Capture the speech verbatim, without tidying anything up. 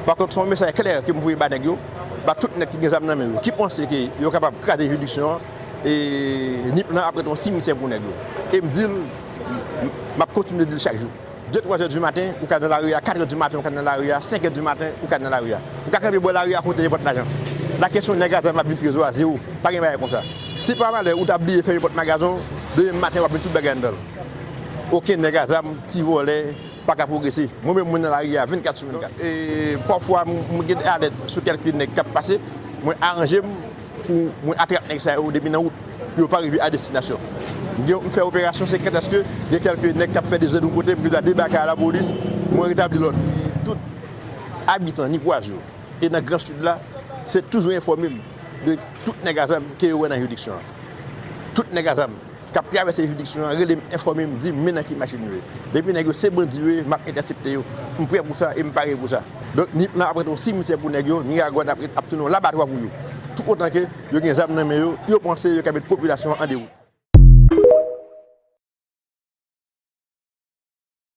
Pa kont, se yon mesaj klè ke m voye ba nèg yo, ba tout nèg ki gen zam nan men yo, ki panse ke yo kapab kraze jiridiksyon an, e Nip lan ap rete yon simityè pou nèg yo. E m di l, m ap kontinye di l chak jou. De, twa zè di maten, ou ka nan lari a, kat è di maten, ou ka nan lari a, senk è di maten, ou ka nan lari a. Ou ka kanpe bò lari a, konte nenpòt lajan. La kesyon nèg a zam ap vin trezo a, zewo. Pa gen bagay konsa. Si pa malè ou ta bliye fèmen pòt magazen w, demen maten w ap jwenn tout bagay anndan l. Okenn nèg a zam, ti vòlè, pa ka pwogrese. Mwen menm, mwen nan lari a vennkat sou vennkat. E pafwa, m, m gen alèt sou kèlke nèg k ap pase, mwen aranje m pou mwen atrap nèg sa yo depi nan wout, pou yo pa rive a destinasyon. M gen, m fè operasyon, se kantèske gen kèlke nèg k ap fè dezòd yon kote, m gen dwa debake a lapolis, mwen retabli lòd. Tout abitan Nipwaz yo, e nan Gran Sid la, se toujou enfòme m de tout nèg a zam ke yo wè nan jiridiksyon an. Tout nèg a zam k ap travèse jiridiksyon an rele m, enfòme m, di m men nan ki machin yo ye. Depi nèg yo se bandi yo ye, m ap entèsepte yo. M prè pou sa e m pare pou sa. Donk, Nip lan ap rete yon simityè pou nèg yo, Miragwàn ap ret, ap tounen yon labatwa pou yo. Toutotan ke yo gen zam nan men yo, yo panse yo ka met popilasyon an an dewout.